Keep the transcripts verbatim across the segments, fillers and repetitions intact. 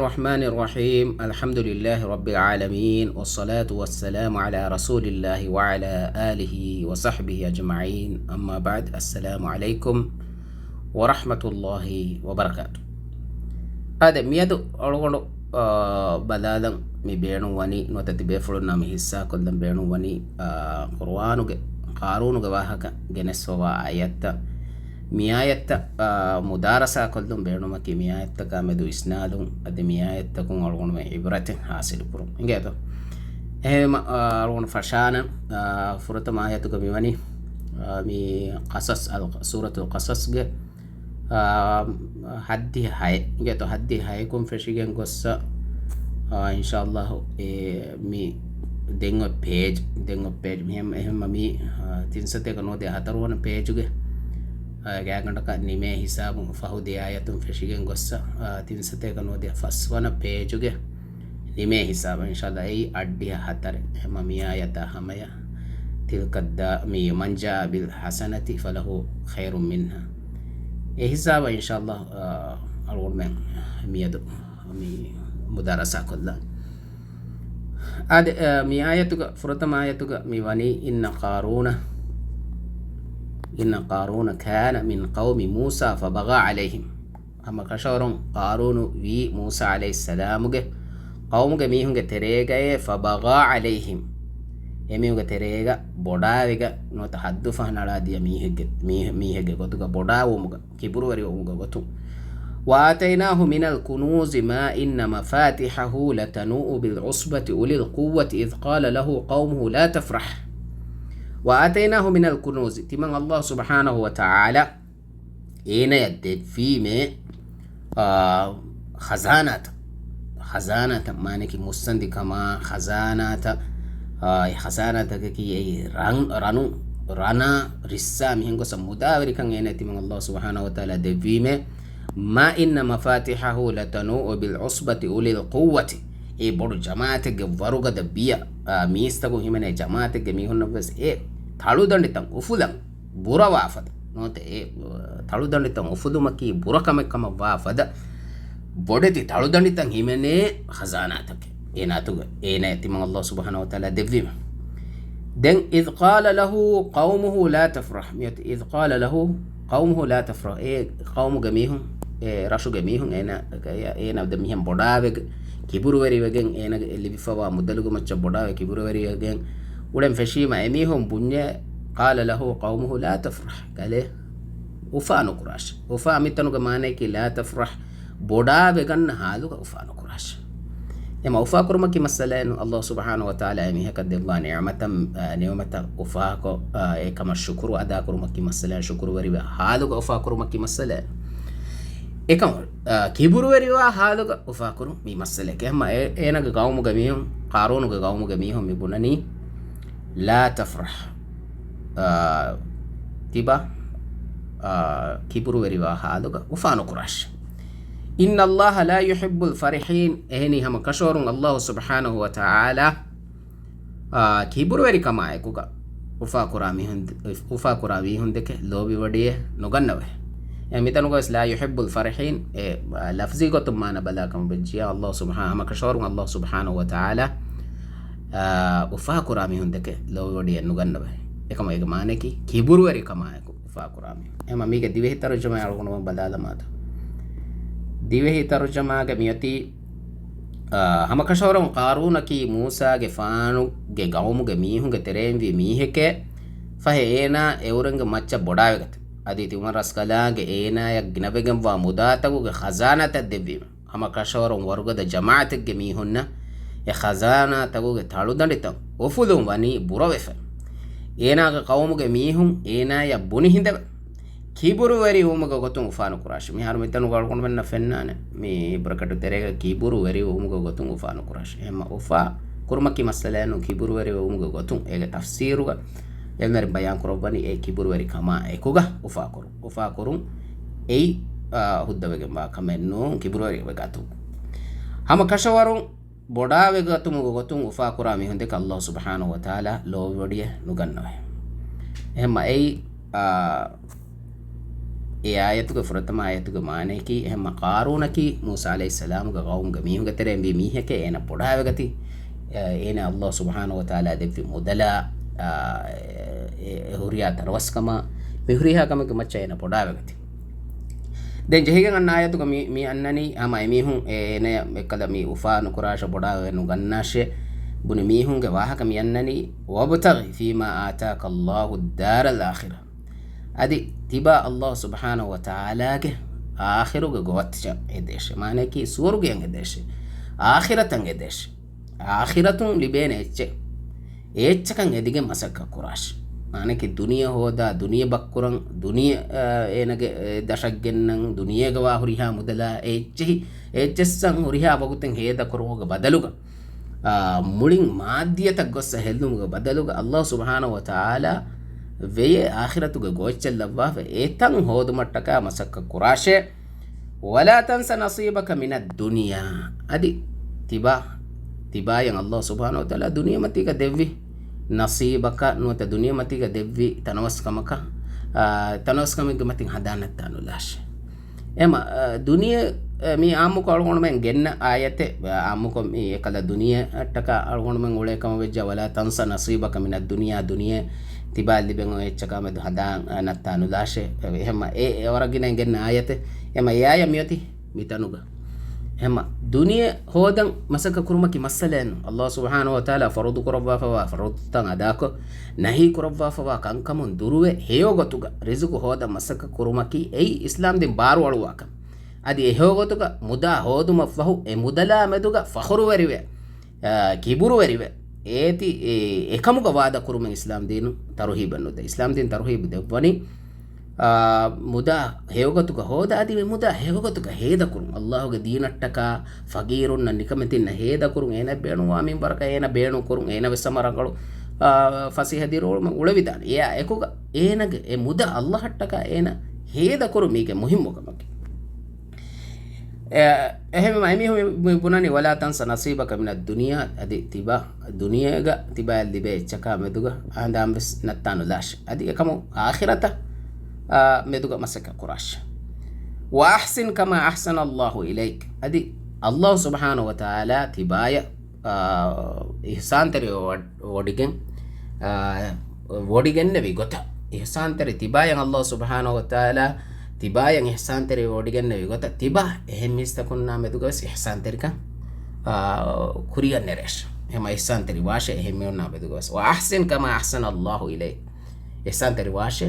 الرحمن الرحيم. الحمد لله رب العالمين، والصلاة والسلام على رسول الله وعلى آله وصحبه أجمعين. أما بعد، السلام عليكم ورحمة الله وبركاته. އާދެ، މިއަދު އަޅުގަނޑު، އާ، ބަލާލަން މި ބޭނުން ވަނީ، ނުވަތަ ތިބޭފުޅުންނާ މި ހިއްސާކޮށްލަން ބޭނުން ވަނީ، އާ، ޤުރުއާނުގެ، ޤާރޫނުގެ ވާހަކަ ގެނެސްފަވާ އާޔަތްތައް. މި އާޔަތްތައް، އާ، މުދާރަސާކޮށްލުން ބޭނުމަކީ، މި އާޔަތްތަކާ މެދު ވިސްނާލުން، އަދި މި އާޔަތްތަކުން އަޅުގަނޑުމެން ޢިބްރަތެއް ޙާޞިލުކުރުން އިނގޭތޯ. އެހެންވީމަ، އާ، އަޅުގަނޑު ފަށާނަން، އާ، ފުރަތަމަ އާޔަތުގަ މިވަނީ، އާ، މި ޤަޞަޞް، އަލް، ސޫރަތުލް ޤަޞަޞްގެ، އާ، ހައްދިހަ ހައެއް އިނގޭތޯ، ހައްދިހަ ހައެކުން ފެށިގެން ގޮއްސަ، އާ، އިންޝާﷲ، އެ، މި ދެން އޮތް ޕޭޖް، ދެން އޮތް ޕޭޖް މިހެން، އެހެންމަ މި، އާ، ތިން ސަތޭކަ ނުވަދިހަ ހަތަރު ވަނަ ޕޭޖުގެ، އާ، ގާތްގަނޑަކަށް ނިމޭ ހިސާބުން ފަހު ދެ އާޔަތުން ފެށިގެން ގޮއްސަ، އާ، ތިން ސަތޭކަ ނުވަދިހަ ފަސް ވަނަ ޕޭޖުގެ ނިމޭ ހިސާބަށް އިންޝާﷲ އެއީ އަށްޑިހަ ހަތަރެއް. އެހެންމަ މި އާޔަތާ ހަމަޔަށް، تِلْكَ الدَّارُ، މި، مَنْ جَاءَ بِالْحَسَنَةِ فَلَهُ خَيْرٌ مِنْهَا. އެ ހިސާބަށް އިންޝާﷲ، އާ، އަޅުގަނޑުމެން މިއަދު މި މުދާރަސާ ކޮށްލަން. އާދެ، އާ، މި އާޔަތުގަ، ފުރަތަމަ އާޔަތުގަ މި ވަނީ، إِنَّ قَارُونَ، إِنَّ قَارُونَ كَانَ مِنْ قَوْمِ مُوسَىٰ فَبَغَىٰ عَلَيْهِمْ. ހަމަ ކަށަވަރުން ޤާރޫނު ވީ މޫސާ ޢަލައިހިއްސަލާމުގެ ޤައުމުގެ މީހުންގެ ތެރޭގައޭ، فَبَغَىٰ عَلَيْهِمْ، އެމީހުންގެ ތެރޭގަ ބޮޑާވެގަ ނުވަތަ ޙައްދު ފަހަނަޅާ ދިޔަ މީހެއްގެ، މީ-، މީހެއްގެ ގޮތުގަ ބޮޑާވުމުގަ، ކިބުރުވެރިވުމުގެ ގޮތުން. وَآتَيْنَاهُ مِنَ الْكُنُوزِ مَا إِنَّ مَفَاتِحَهُ لَتَنُوءُ بِالْعُصْبَةِ أُولِي الْقُوَّةِ إِذْ قَالَ لَهُ قَوْمُهُ لَا تَفْرَحْ. وَآتَيْنَاهُ مِنَ الْكُنُوزِ، ތިމަން ﷲ ސުބްޙާނަހޫ ވަތަޢާލާ އޭނަޔަށް ދެއްވީމޭ، އާ، ޚަޒާނާތައް. ޚަޒާނާތައް މާނައަކީ މުއްސަނދިކަމާ، ޚަޒާނާތައް، އާ، އެ ޚަޒާނާތަކަކީ އެއީ ރަން-، ރަނު، ރަނާ، ރިއްސާ މިހެން ގޮސް މުދާވެރިކަން އޭނަޔަށް ތިމަން ﷲ ސުބްޙާނަހޫ ވަތަޢާލާ ދެއްވީމޭ، مَا إِنَّ مَفَاتِحَهُ لَتَنُوءُ بِالْعُصْبَةِ أُولِي الْقُوَّةِ. އެ ބޮޑު ޖަމާޢަތެއްގެ ވަރުގަދަ ބިޔަ، އާ، މީސްތަކުން ހިމެނޭ ޖަމާޢަތެއްގެ މީހުންނަށްވެސް އެ ތަޅުދަނޑިތައް އުފުލަން ބުރަވާ ފަދަ. ނުވަތަ އެ، އަ، ތަޅުދަނޑިތައް އުފުލުމަކީ ބުރަކަމެއް ކަމަށް ވާ ފަދަ، ބޮޑެތި ތަޅުދަނޑިތައް ހިމެނޭ ޚަޒާނާތަކެއް އޭނާ އަތުގަ، އޭނާޔަށް ތިމަން ﷲ ސުބްޙާނަހޫ ވަތަޢާލާ ދެއްވީމަ. ދެން، إِذْ قَالَ لَهُ قَوْمُهُ لَا تَفْرَحْ. މިއޮތީ، إِذْ قَالَ لَهُ قَوْمُهُ لَا تَفْرَحْ. އެ ޤައުމުގެ މީހުން، އެ ރަށުގެ މީހުން އޭނާ، އޭނާ ދެން މިހެން ބޮޑާވެގެން، ކިބުރުވެރިވެގެން، އޭނާގެ އެ ލިބިފަވާ މުދަލުގެ މައްޗަށް ބޮޑާވެ ކިބުރުވެރިވެގެން، އުޅެން ފެށީމަ އެމީހުން ބުންޏޭ، قَالَ لَهُ قَوْمُهُ لَا تَفْرَحْ، ގަލޭ، އުފާ ނުކުރާށި. އުފާ މިތަނުގެ މާނައަކީ لَا تَفْرَحْ، ބޮޑާވެގަންނަ ޙާލުގަ އުފާ ނުކުރާށި. އެމަ އުފާކުރުމަކީ މައްސަލައެއް ނޫން. ﷲ ސުބްޙާނަހޫ ވަތަޢާލާ އެމީހަކަށް ދެއްވާ ނިޢުމަތަށް، އަ، ނިޢުމަތަށް އުފާކޮށް، އަ، އެކަމަށް ޝުކުރު އަދާކުރުމަކީ މައްސަލައެއް، ޝުކުރުވެރިވާ ޙާލުގަ އުފާކުރުމަކީ މައްސަލައެއް. އެކަމަށް، އަ، ކިބުރުވެރިވާ ޙާލުގަ އުފާކުރުން މީ މައްސަލައެކޭ. އެހެންމަ އޭ-، އޭނާގެ ޤައުމުގެ މީހުން، ޤާރޫނުގެ ޤައުމުގެ މީހުން މި ބުނަނީ، لَا تَفْرَحْ، އާ، ތިބާ، އާ، ކިބުރުވެރިވާ ޙާލުގަ އުފާނުކުރާށި. إِنَّ اللَّهَ لَا يُحِبُّ الْفَرِحِينَ. އެހެނީ ހަމަ ކަށަވަރުން ﷲ ސުބްޙާނަހޫ ވަތަޢާލާ އާ، ކިބުރުވެރިކަމާއެކުގަ އުފާކުރާ މީހުން، އުފާކުރާ މީހުންދެކެ ލޯބިވޮޑިއެއް ނުގަންނަވައި. އެ މިތަނުގަވެސް لَا يُحِبُّ الْفَرِحِينَ، އެ، އާ، ލަފްޒީ ގޮތުން މާނަ ބަލާކަމަށް ވެއްޖިއްޔާ، ﷲ ސުބްޙާ-، ހަމަކަށަވަރުން ﷲ ސުބްޙާނަހޫ ވަތަޢާލާ، އާ، އުފާކުރާ މީހުންދެކެ ލޯބިވޮޑިއެއް ނުގަންނަވައި. އެކަމަ އޭގެ މާނައަކީ ކިބުރުވެރިކަމާއެކު އުފާކުރާ މީހުން. އެމަ މީގެ ދިވެހި ތަރުޖަމާ އަޅުގަނޑުމެން ބަލާލަމާތޯ. ދިވެހި ތަރުޖަމާގެ މިއޮތީ އާ، ހަމަކަށަވަރުން ޤާރޫނަކީ މޫސާގެފާނުގެ ޤައުމުގެ މީހުންގެ ތެރެއިންވި މީހެކޭ. ފަހެ އޭނާ އެއުރެންގެ މައްޗަށް ބޮޑާވެގަތެ. އަދި ތި ޢުމަރު ރަސްކަލާނގެ އޭނާޔަށް ގިނަވެގެންވާ މުދާތަކުގެ ޚަޒާނާތައް ދެއްވީމަ. ހަމަކަށަވަރުން ވަރުގަދަ ޖަމާޢަތެއްގެ މީހުންނަށް އެ ޚަޒާނާތަކުގެ ތަޅުދަނޑިތައް އުފުލުން ވަނީ ބުރަވެފަ. އޭނާގެ ޤައުމުގެ މީހުން އޭނާޔަށް ބުނި ހިނދެވެ. ކިބުރުވެރިވުމުގެ ގޮތުން އުފާނުކުރާށި. މިހާރު މިތަނުގަ އަޅުގަނޑުމެންނަށް ފެންނާނެ. މި ބްރެކެޓު ތެރޭގަ ކިބުރުވެރިވުމުގެ ގޮތުން އުފާނުކުރާށި. އެހެންމަ އުފާ ކުރުމަކީ މައްސަލައެއް ނޫން، ކިބުރުވެރިވުމުގެ ގޮތުން. އޭގެ ތަފްސީރުގަ އެންމެ ބަޔާން ކުރައްވަނީ އެ ކިބުރުވެރި ކަމާ އެކުގަ އުފާކުރުން. އުފާކުރުން އެއީ، އާ، ހުއްދަވެގެންވާ ކަމެއް ނޫން، ކިބުރުވެރިވެގަތުން. ހަމަ ކަށަވަރުން ބޮޑާވެގަތުމުގެ ގޮތުން އުފާކުރާ މީހުންދެކެ ﷲ ސުބްޙާނަހޫ ވަތަޢާލާ ލޯބިވޮޑިއެއް ނުގަންނަވައި. އެހެންމަ އެއީ، އާ، އެ އާޔަތުގެ ފުރަތަމަ އާޔަތުގެ މާނަޔަކީ، އެހެންމަ ޤާރޫނަކީ މޫސާ ޢަލައިހިއްސަލާމުގެ ޤައުމުގެ މީހުންގެ ތެރެއިން ވީ މީހެކޭ، އޭނަ ބޮޑާވެގަތީ. އޭނަ ﷲ ސުބްޙާނަހޫ ވަތަޢާލާ ދެއްވި މުދަލާ، އާ، އެ، އެ ހުރިހާ ތަނަވަސްކަމާ، މި ހުރިހާ ކަމެއްގެ މައްޗަށް އޭނަ ބޮޑާވެގަތީ. ދެން ޖެހިގެން އަންނަ އާޔަތުގަ މި، މި އަންނަނީ، ހަމަ އެމީހުން އެ، އޭނަ އެކަލަ މި އުފާ ނުކުރާށޭ، ބޮޑާވެ ނުގަންނާށޭ ބުނި މީހުންގެ ވާހަކަ މި އަންނަނީ، "وَابْتَغِ فِيمَا آتَاكَ اللَّهُ الدَّارَ الْآخِرَةَ." އަދި ތިބާ ﷲ ސުބްޙާނަހޫ ވަތަޢާލާގެ އާޚިރުގެ ގޯތިއަށް އެދޭށޭ. މާނައަކީ ސުވަރުގެއަށް އެދޭށޭ. އާޚިރަތަށް އެދޭށޭ. އާޚިރަތުން ލިބޭނެ އެއްޗެއް. އެ އެއްޗަކަށް އެދިގެން މަސައްކަތް ކުރާށޭ. މާނައަކީ ދުނިޔެ ހޯދާ، ދުނިޔެ ބައްކުރަން، ދުނިޔެ، އާ، އޭނަގެ، އެ، ދަށަށް ގެންނަން، ދުނިޔޭގަ ވާ ހުރިހާ މުދަލާ އެ އެއްޗެހި، އެ އެއްޗެއްސަށް ހުރިހާ ވަގުތެއް ހޭދަކުރުމުގެ ބަދަލުގަ، އާ، މުޅިން މާއްދިއްޔަތަށް ގޮއްސަ ހެއްލުމުގެ ބަދަލުގަ، ﷲ ސުބްޙާނަހޫ ވަތަޢާލާ ވެޔޭ އާޚިރަތުގެ ގޯއްޗެއް ލައްވާފަ، އެތަން ހޯދުމަށްޓަކާ މަސައްކަތް ކުރާށޭ. "وَلَا تَنْسَ نَصِيبَكَ مِنَ الدُّنْيَا." އަދި ތިބާ، ތިބާޔަށް ﷲ ސުބްޙާނަހޫ ވަތަޢާލާ ދުނިޔެމަތީގަ ދެއްވި ނަޞީބަކަށް ނުވަތަ ދުނިޔެމަތީގަ ދެއްވި ތަނަވަސްކަމަކަށް، އާ، ތަނަވަސްކަމެއްގެ މަތިން ހަނދާން ނައްތާ ނުލާށޭ. އެމަ، އަ، ދުނިޔެ، އަ، މި އާއްމުކޮށް އަޅުގަނޑުމެން ގެންނަ އާޔަތެއް، އަ، އާއްމުކޮށް މި އެކަލަ ދުނިޔެއަށްޓަކާ އަޅުގަނޑުމެން އުޅޭ ކަމަށް ވެއްޖެ، "وَلَا تَنْسَ نَصِيبَكَ مِنَ الدُّنْيَا." ދުނިޔެ ތިބާ ލިބެން އޮތް އެއްޗަކާ މެދު ހަނދާން، އަ، ނައްތާ ނުލާށޭ. އެ، އެހެންމަ އެ، އެ ވަރަށް ގިނައިން ގެންނަ އާޔަތެއް. އެމަ އެ އާޔަތް މިއޮތީ މިތަނުގަ. އެމަ ދުނިޔެ ހޯދަން މަސައްކަތް ކުރުމަކީ މައްސަލައެއް ނޫން. ﷲ ސުބްޙާނަހޫ ވަތަޢާލާ ފަރުޟު ކުރައްވާފަވާ ފަރުޟުތައް އަދާކޮށް، ނަހީ ކުރައްވާފަވާ ކަންކަމުން ދުރުވެ، ހެޔޮ ގޮތުގަ ރިޒުޤު ހޯދަން މަސައްކަތް ކުރުމަކީ އެއީ އިސްލާމްދީން ބާރުއަޅުވާ ކަމެއް. އަދި އެ ހެޔޮ ގޮތުގަ މުދާ ހޯދުމަށްފަހު، އެ މުދަލާ މެދުގަ ފަޚުރުވެރިވެ، އާ، ކިބުރުވެރިވެ، އޭތި އެ، އެކަމުގަ ވާދަ ކުރުމަށް އިސްލާމްދީނު ތަރުހީބެއް ނުދޭ. އިސްލާމްދީން ތަރުހީބު ދެއްވަނީ، އާ، މުދާ ހެޔޮގޮތުގަ ހޯދާ، އަދި މި މުދާ ހެޔޮގޮތުގަ ހޭދަކުރުން. ﷲގެ ދީނަށްޓަކާ، ފަގީރުންނަށް، ނިކަމެތިންނަށް ހޭދަކުރުން، އޭނަ ބޭނުންވާ މިންވަރަކަށް އޭނަ ބޭނުންކުރުން، އޭނަ ވެސް ހަމަ ރަނގަޅު، އާ، ފަސޭހަ ދިރިއުޅުމެއް އުޅެވިދާނެ. އެއާ އެކުގަ އޭނަގެ އެ މުދާ ﷲއަށްޓަކާ އޭނަ ހޭދަކުރުން މީގެ މުހިއްމު ކަމަކީ. އެ، އެހެންވީމަ އެމީހުން މި ބުނަނީ، "وَلَا تَنْسَ نَصِيبَكَ مِنَ الدُّنْيَا." އަދި ތިބާ ދުނިޔޭގަ ތިބާއަށް ލިބޭ އެއްޗަކާ މެދުގަ ހަނދާން ވެސް ނައްތާ ނުލާށޭ. އަދި އެކަމު އާޚިރަތަށް، އާ، މެދުގަ މަސައްކަތް ކުރާށޭ. "وَأَحْسِنْ كَمَا أَحْسَنَ اللَّهُ إِلَيْكَ." އަދި ﷲ ސުބްޙާނަހޫ ވަތަޢާލާ ތިބާޔަށް، އާ، އިޙްސާންތެރިވެ ވޮޑިގެން، އާ، ވޮޑިގެންނެވި ގޮތަށް، އިޙްސާންތެރި ތިބާޔަށް ﷲ ސުބްޙާނަހޫ ވަތަޢާލާ ތިބާޔަށް އިޙްސާންތެރި ވޮޑިގެންނެވި ގޮތަށް، ތިބާ އެހެން މީސްތަކުންނާ މެދުގަވެސް އިޙްސާންތެރިކަން، އާ، ކުރިއަށް ނެރޭށޭ. އެހެންމަ އިޙްސާންތެރި ވާށޭ އެހެން މީހުންނާ މެދުގަވެސް. "وَأَحْسِنْ كَمَا أَحْسَنَ اللَّهُ إِلَيْكَ." އިޙްސާންތެރި ވާށޭ،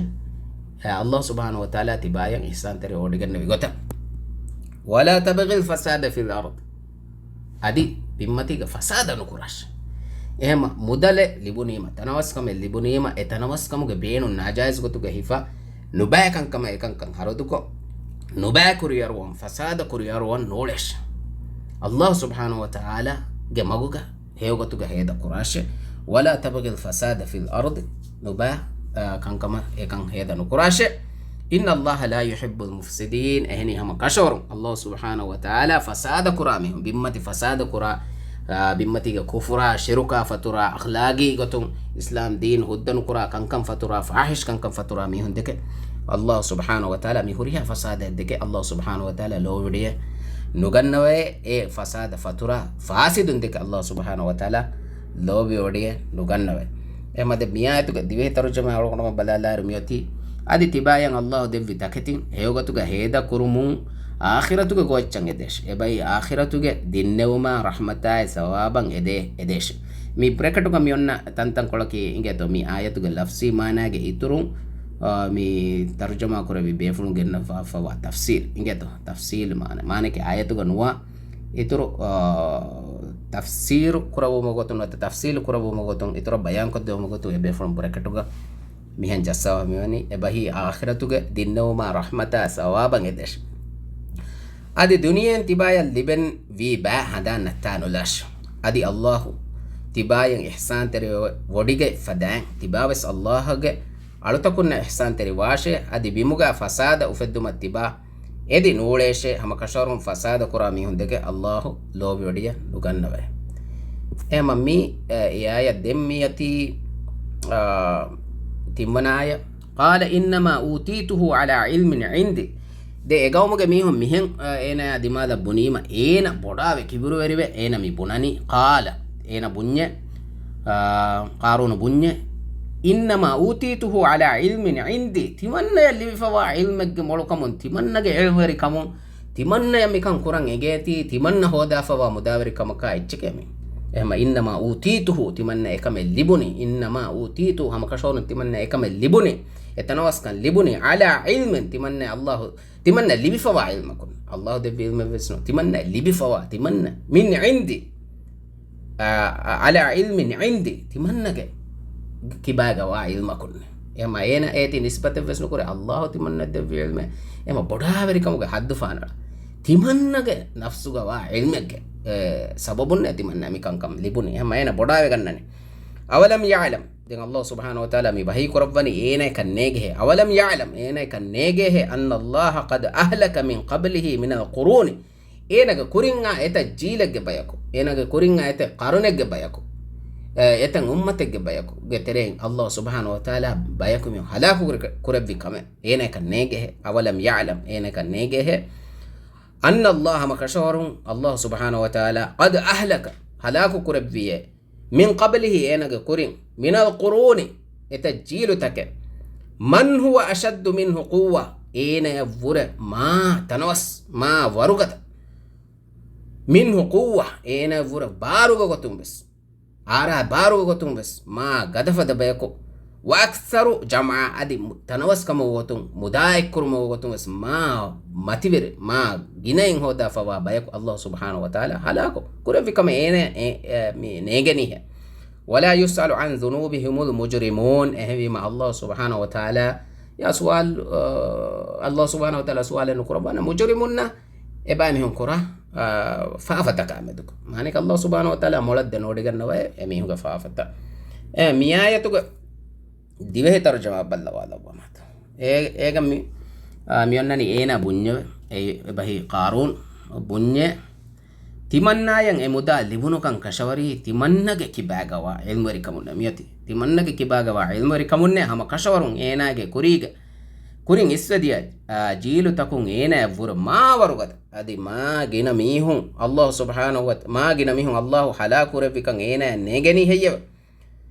އާ، ﷲ ސުބްޙާނަހޫ ވަތަޢާލާ ތިބާޔަށް އިޙްސާންތެރި ވޮޑިގެންނެވި ގޮތަށް. "وَلَا تَبْغِ الْفَسَادَ فِي الْأَرْضِ." އަދި ބިންމަތީގަ ފަސާދަ ނުކުރާށޭ. އެހެންމަ މުދަލެއް ލިބުނީމަ، ތަނަވަސްކަމެއް ލިބުނީމަ، އެ ތަނަވަސްކަމުގެ ބޭނުން ނާޖާއިޒް ގޮތުގަ ހިފާ، ނުބައި ކަންކަމަށް އެކަންކަން ހަރަދުކޮށް، ނުބައި ކުރިއަރުވަން، ފަސާދަ ކުރިއަރުވަން ނޫޅޭށޭ. ﷲ ސުބްޙާނަހޫ ވަތަޢާލާގެ މަގުގަ ހެޔޮގޮތުގަ ހޭދަ ކުރާށޭ. "وَلَا تَبْغِ الْفَسَادَ فِي الْأَرْضِ." ނުބައި، އާ، ކަންކަމަށް އެކަން ހޭދަ ނުކުރާށޭ. "إِنَّ اللَّهَ لَا يُحِبُّ الْمُفْسِدِينَ." އެހެނީ ހަމަ ކަށަވަރުން ﷲ ސުބްޙާނަހޫ ވަތަޢާލާ ފަސާދަ ކުރާ މީހުން، ބިންމަތި ފަސާދަ ކުރާ، އާ، ބިންމަތީގެ ކުފުރާ، ޝިރުކާ ފަތުރާ، އަޚްލާގީ ގޮތުން އިސްލާމް ދީން ހުއްދަ ނުކުރާ ކަންކަން ފަތުރާ، ފާޙިޝް ކަންކަން ފަތުރާ މީހުން ދެކެ، ﷲ ސުބްޙާނަހޫ ވަތަޢާލާ މި ހުރިހާ ފަސާދައެއް ދެކެ، ﷲ ސުބްޙާނަހޫ ވަތަޢާލާ ލޯބިވޮޑިއެއް ނުގަންނަވައޭ. އެ ފަސާދަ ފަތުރާ، ފާސިދުން ދެކެ ﷲ ސުބްޙާނަހޫ ވަތަޢާލާ ލޯބިވޮޑިއެއް ނުގަންނަވައޭ. އެހެންމަ ދެން މިއާޔަތުގެ ދިވެހި ތަރުޖަމާ އަޅުގަނޑުމެން ބަލާލާއިރު މިއޮތީ، އަދި ތިބާޔަށް ﷲ ދެއްވި ދަކެތިން ހެޔޮގޮތުގަ ހޭދަ ކުރުމުން އާޚިރަތުގެ ގޯއްޗަށް އެދޭށޭ. އެބައި އާޚިރަތުގެ ދިންނެވުމާ ރަޙްމަތާއި ސަވާބަށް އެދޭ، އެދޭށޭ. މި ބްރެކެޓުގަ މި އޮންނަ ތަންތަންކޮޅަކީ އިނގޭތޯ މި އާޔަތުގެ ލަފްޒީ މާނާގެ އިތުރުން، އާ، މި ތަރުޖަމާ ކުރެއްވި ބޭފުޅުން ގެންނަވާފަވާ ތަފްސީލް އިނގޭތޯ. ތަފްސީލް މާނަ، މާނައަކީ އާޔަތުގަ ނުވާ އިތުރު، އާ، ތަފްސީރު ކުރެއްވުމުގެ ގޮތުން ނުވަތަ ތަފްސީލު ކުރެއްވުމުގެ ގޮތުން އިތުރަށް ބަޔާންކޮށްދެވުމުގެ ގޮތުން އެ ބޭފުޅުން ބްރެކެޓުގަ މިހެން ޖައްސަވާ މިވަނީ، އެބަހީ އާޚިރަތުގެ ދިންނެވުމާ ރަޙްމަތާ ސަވާބަށް އެދޭށޭ. އަދި ދުނިޔެއިން ތިބާޔަށް ލިބެން ވީ ބައި ހަނދާން ނައްތާ ނުލާށޭ. އަދި ﷲ ތިބާޔަށް އިޙްސާންތެރި ވޮޑިގެ ފަދައިން، ތިބާވެސް ﷲގެ އަޅުތަކުންނަށް އިޙްސާންތެރި ވާށޭ. އަދި ބިމުގަ ފަސާދަ އުފެއްދުމަށް ތިބާ އެދި ނޫޅޭށޭ. ހަމަ ކަށަވަރުން ފަސާދަ ކުރާ މީހުން ދެކެ ﷲ ލޯބިވޮޑިއެއް ނުގަންނަވައޭ. އެހެންމަ މި، އެ، އެ އާޔަތް ދެން މިއޮތީ، އާ، ތިންވަނަ އާޔަތް. قال إنما أوتيته على علم عندي. ދެ އެގައުމުގެ މީހުން މިހެން، އާ، އޭނާ ދިމާލަށް ބުނީމަ، އޭނަ ބޮޑާވެ ކިބުރުވެރިވެ، އޭނަ މި ބުނަނީ. قال، އޭނަ ބުންޏެ، އާ، ޤާރޫނު ބުންޏެ، إنما أوتيته على علم عندي. ތިމަންނަޔަށް ލިބިފަވާ ޢިލްމެއްގެ މޮޅުކަމުން، ތިމަންނަގެ ޢިލްމުވެރިކަމުން، ތިމަންނަޔަށް މިކަން ކުރަން އެނގޭތީ، ތިމަންނަ ހޯދާފަވާ މުދާވެރިކަމަކާ އެއްޗެކޭ މި. އެހެމަ، إنما أوتيته، ތިމަންނަ އެކަމެއް ލިބުނީ. إنما أوتيته، ހަމަކަށަވަރުން ތިމަންނަ އެކަމެއް ލިބުނީ. އެ ތަނަވަސްކަން ލިބުނީ. على علم، ތިމަންނަ ﷲ، ތިމަންނަ ލިބިފަވާ ޢިލްމަކުން. ﷲ ދެއްވި ޢިލްމެއްވެސް ނޫން. ތިމަންނަ ލިބިފަވާ، ތިމަންނަ. من عندي، އާ، على علم عندي، ތިމަންނަގެ ކިބާގަވާ ޢިލްމަކުން. އެހެމަ އޭނަ އޭތި ނިސްބަތެއްވެސް ނުކުރޭ، ﷲ ތިމަންނަ ދެއްވި ޢިލްމެއް. އެހެމަ ބޮޑާވެރިކަމުގެ ހައްދު ފާނަޅަ. ތިމަންނަގެ ނަފްސުގަވާ ޢިލްމެއްގެ، އެ، ސަބަބުން ތިމަންނަ މިކަންކަން ލިބުނީ. އެހެމަ އޭނަ ބޮޑާވެގަންނަނީ. أولم يعلم، ދެން ﷲ ސުބްޙާނަހޫ ވަތަޢާލާ މި ވަޙީ ކުރައްވަނީ އޭނައަކަށް ނޭގެހޭ. أولم يعلم، އޭނައަކަށް ނޭގޭހޭ، أن الله قد أهلك من قبله من القرون، އޭނަގެ ކުރިން އާ އެތައް ޖީލެއްގެ ބަޔަކު، އޭނަގެ ކުރިން އާ އެތައް ޤަރުނެއްގެ ބަޔަކު، އެ، އެތައް އުއްމަތެއްގެ ބަޔަކުގެ ތެރެއިން ﷲ ސުބްޙާނަހޫ ވަތަޢާލާ ބަޔަކު މި ހަލާކު ކުރެ-، ކުރެއްވި ކަމެއް އޭނައަކަށް ނޭގޭހޭ. أولم يعلم، އޭނައަކަށް ނޭގޭހޭ، أن الله، ހަމަ ކަށަވަރުން ﷲ ސުބްޙާނަހޫ ވަތަޢާލާ، قد أهلك، ހަލާކު ކުރެއްވިއޭ، من قبله، އޭނަގެ ކުރިން، من القرون، އެތައް ޖީލުތަކެއް، من هو أشد منه قوة، އޭނަޔަށްވުރެ މާ ތަނަވަސް، މާ ވަރުގަދަ، منه قوة، އޭނަޔަށްވުރެ ބާރުގެ ގޮތުން ވެސް، އާރާ ބާރުގެ ގޮތުން ވެސް މާ ގަދަފަދަ ބަޔަކު، وأكثر جمعا، އަދި މު-، ތަނަވަސްކަމުގެ ގޮތުން، މުދާ އެއްކުރުމުގެ ގޮތުން ވެސް މާ މަތިވެރި، މާ ގިނައިން ހޯދާފަވާ ބަޔަކު ﷲ ސުބްޙާނަހޫ ވަތަޢާލާ ހަލާކު ކުރެއްވި ކަމެއް އޭނަ އެ-، އެ-، މި ނޭގެނީހޭ. ولا يسأل عن ذنوبهم المجرمون، އެހެންވީމަ ﷲ ސުބްޙާނަހޫ ވަތަޢާލާ ޔާ ސުވާލު، އަ، ﷲ ސުބްޙާނަހޫ ވަތަޢާލާ ސުވާލެއް ނުކުރައްވާނެ މުޖުރިމުންނަށް އެބައިމީހުން ކުރާ، އާ، ފާފަތަކާ މެދުގަ. މާނައަކީ ﷲ ސުބްޙާނަހޫ ވަތަޢާލާ މޮޅަށް ދެނެވޮޑިގަންނަވައޭ އެމީހުންގެ ފާފަތައް. އެ މިއާޔަތުގެ ދިވެހި ތަރުޖަމާ ބައްލަވާލައްވަމާތަ. އޭ، އޭގަ މި، އާ، މިއޮންނަނީ އޭނާ ބުންޏެވެ. އެ އެބަހީ ޤާރޫން ބުންޏެ. ތިމަންނާޔަށް އެ މުދާ ލިބުނުކަން ކަށަވަރީ ތިމަންނަގެ ކިބާގަވާ ޢިލްމުވެރިކަމުންނޭ މިއޮތީ. ތިމަންނަގެ ކިބާގަވާ ޢިލްމުވެރިކަމުންނޭ ހަމަ ކަށަވަރުން އޭނާގެ ކުރީގެ، ކުރިން އިސްވެދިޔަ، އާ، ޖީލުތަކުން އޭނާޔަށްވުރެ މާ ވަރުގަދަ. އަދި މާ ގިނަ މީހުން ﷲ ސުބްޙާނަހޫ ވަ-، މާ ގިނަ މީހުން ﷲ ހަލާކު ކުރެއްވިކަން އޭނާޔަށް ނޭގެނީ ހެއްޔެވެ؟